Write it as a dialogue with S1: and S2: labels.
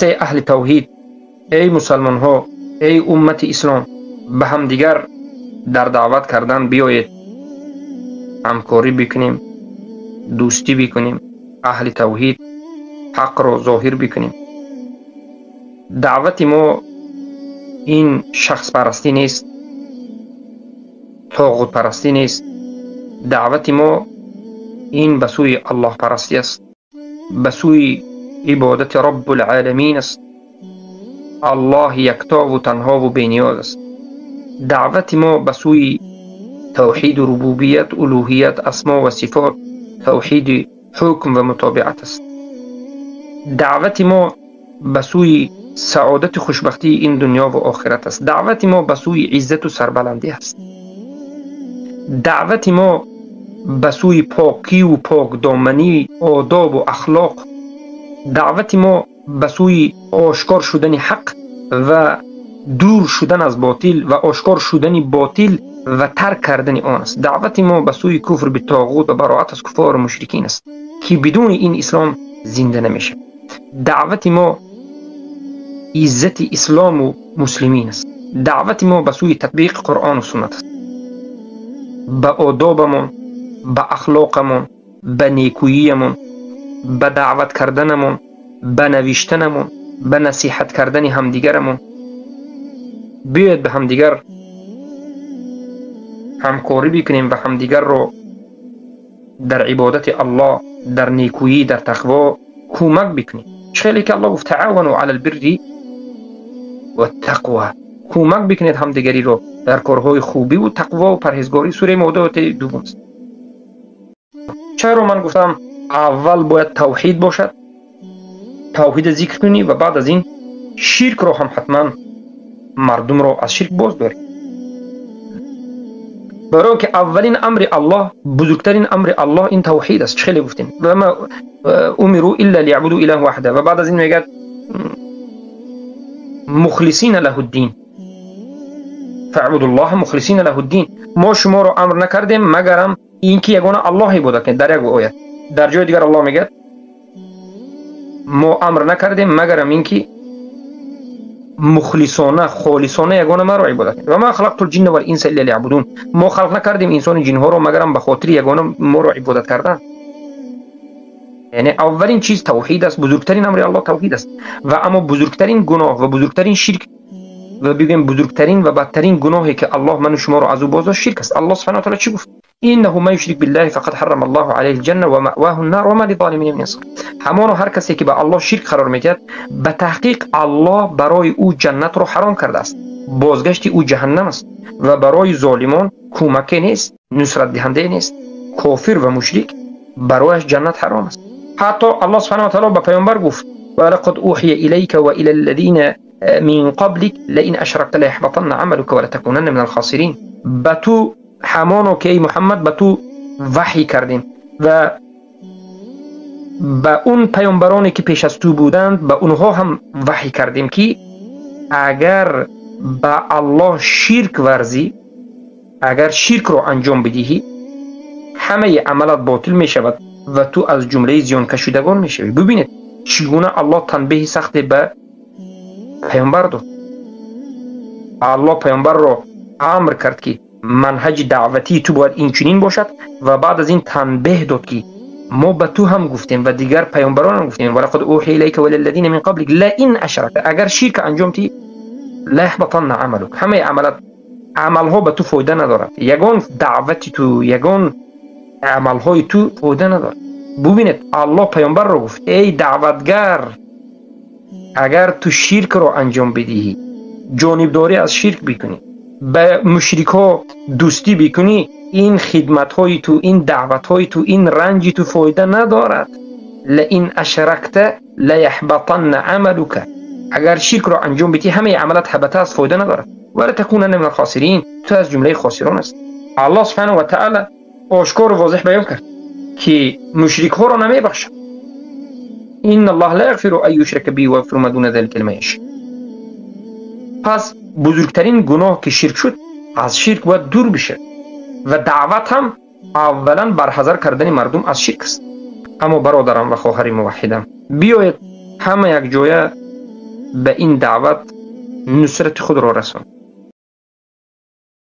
S1: Эй аҳли тавҳид, эй мусалмонҳо, эй уммати ислом, ба ҳамдигар дар даъват кардан биёед, ҳамкорӣ бикунем, дӯстӣ бикунем, аҳли тавҳид ҳақро зоҳир бикунем. Даъвати мо ин шахспарастӣ нест, тоғутпарастӣ нест. Даъвати мо ин ба сӯи аллоҳпарастӣ аст, ба сӯи ибодати Роббулъоламин аст. Аллоҳ яктову танҳову бениёз аст. Даъвати мо ба сӯи тавҳиду рубубият, улӯҳият, асмо ва сифот, тавҳиди ҳукм ва мутобиат аст. Даъвати мо ба сӯи саодати хушбахтии ин дунё ва охират аст. Даъвати мо ба сӯи иззату сарбаландӣ аст. Даъвати мо ба сӯи покиву покдоманӣ, одобу ахлоқ. Даъвати мо ба сӯи ошкор шудани ҳақ ва дур шудан аз ботил ва ошкор шудани ботил ва тарк кардани он аст. Даъвати мо ба сӯи куфр битоғут ва бароат аз куфору мушрикин аст, ки бидуни ин ислом зинда намешавад. Даъвати мо иззати ислому муслимин аст. Даъвати мо ба сӯи татбиқи Қуръону суннат аст. Ба одобамон, ба ахлоқамон, ба некӯиямон, ба даъват карданамон, ба навиштанамон, ба насиҳат кардани ҳамдигарамон биёед ба ҳамдигар ҳамкорӣ бикунем ва ҳамдигарро дар ибодати Аллоҳ, дар некӯӣ, дар тақво кӯмак бикунем. Чӣ хеле ки Аллоҳ гуфт: таавану ала лбирри ваттақва. Кӯмак бикунед ҳамдигариро дар корҳои хубиву тақвову парҳезгорӣ. Сураи Моида ояти дуввум аст. Чаро ман гуфтам аввал бояд тавҳид бошад, тавҳида зикр кунӣ ва баъд аз ин ширкро ҳам ҳатман мардумро аз ширк боз дорӣ. Барои он ки аввалин амри Аллоҳ, бузургтарин амри Аллоҳ ин тавҳид аст. Чӣ хеле гуфтем: ва ма умиру илла лиябуду илаҳан ваҳда. Ва баъд аз ин мегӯяд: мухлисина лаҳу ддин, фаъбудуллоҳа мухлисина лаҳу ддин. Мо шуморо амр накардем магарам ин ки ягона Аллоҳ ибодат кунед. Дар як оят. Дар ҷои дигар Аллоҳ мегӯяд: мо амр накардем магарам ин ки мухлисона, холисона ягона маро ибодат кунед. Ва ма халақту лҷинна вал инса илла лиябудун. Мо халқ накардем инсону ҷинҳоро магарам ба хотири ягона моро ибодат кардан. Яъне аввалин чиз тавҳид аст, бузургтарин амри Аллоҳ тавҳид аст. Ва аммо бузургтарин гуноҳ ва бузургтарин ширк ва бигӯем бузургтарин ва бадтарин гуноҳе ки Аллоҳ ману шуморо аз ӯ боз дошт ширк аст. Аллоҳ субҳанаҳу ва таъоло чӣ гуфт? Иннаҳу ман юшрик биллаҳи фақад ҳаррама Аллоҳу алайҳи лҷанна ва маъваҳу ннар ва ма лиззолимина мин ансор. Ҳамоно ҳар касе ки ба Аллоҳ ширк қарор медиҳад, ба таҳқиқ Аллоҳ барои ӯ ҷаннатро ҳаром кардааст, бозгашти ӯ ҷаҳаннам аст ва барои золимон кӯмаке нест, нусратдиҳандае нест. Кофир ва мушрик барояш ҷаннат ҳаром аст. Ҳатто Аллоҳ субҳанаҳу ва таъоло ба паёмбар гуфт: ва лақад ӯҳия илайка ва ила аллазина мин қаблик лаин ашракта лаяҳбатанна амалука ва латакунанна минал хосирин. Ба ту ҳамоно ки эй Муҳаммад ба ту ваҳй кардем ва ба он паёмбароне ки пеш аз ту буданд ба онҳо ҳам ваҳй кардем ки агар ба Аллоҳ ширк варзӣ, агар ширкро анҷом бидиҳӣ, ҳамаи амалат ботил мешавад ва ту аз ҷумлаи зиёнкашидагон мешавӣ. Бубинед чӣ гуна Аллоҳ танбеҳи сахте ба паёмбар дод. Аллоҳ паёмбарро амр кард ки манҳаҷи даъватии ту бояд инчунин бошад ва баъд аз ин танбеҳ дод ки мо ба ту ҳам гуфтем ва дигар паёмбарон ҳам гуфтем: ва лақад ӯҳия илайка ва илаллазина мин қаблик лаин ашракта, агар ширк анҷом диҳӣ лаяҳбатанна амалук, ҳамаи амалат, амалҳо ба ту фоида надорад, ягон даъвати ту, ягон амалҳои ту фоида надорад. Бубинед, Аллоҳ паёмбарро гуфт: эй даъватгар, агар ту ширкро анҷом бидиҳӣ, ҷонибдорӣ аз ширк бикунӣ, ба мушрикҳо дӯстӣ бикунӣ, ин хидматҳои ту, ин даъватҳои ту, ин ранҷи ту фоида надорад. Лаин ашракта лаяҳбатанна амалука, агар ширкро анҷом бидиҳӣ ҳамаи амалат ҳабата аст, фоида надорад. Ва латакунанна минал хосирин, ту аз ҷумлаи хосирон ҳастӣ. Аллоҳ субҳанаҳу ва таъоло ошкору возеҳ баён кард ки мушрикҳоро намебахшад. Инна Аллоҳ ла яғфиру ан юшрака биҳи ва яғфиру ма дуна залика лиман яша. Пас бузургтарин гуноҳ ки ширк шуд, аз ширк бояд дур бишавад ва даъват ҳам аввалан барҳазар кардани мардум аз ширк аст. Аммо бародарам ва хоҳари муваҳҳидам, Биёед, ҳама якҷоя ба ин даъват нусрати худро расон.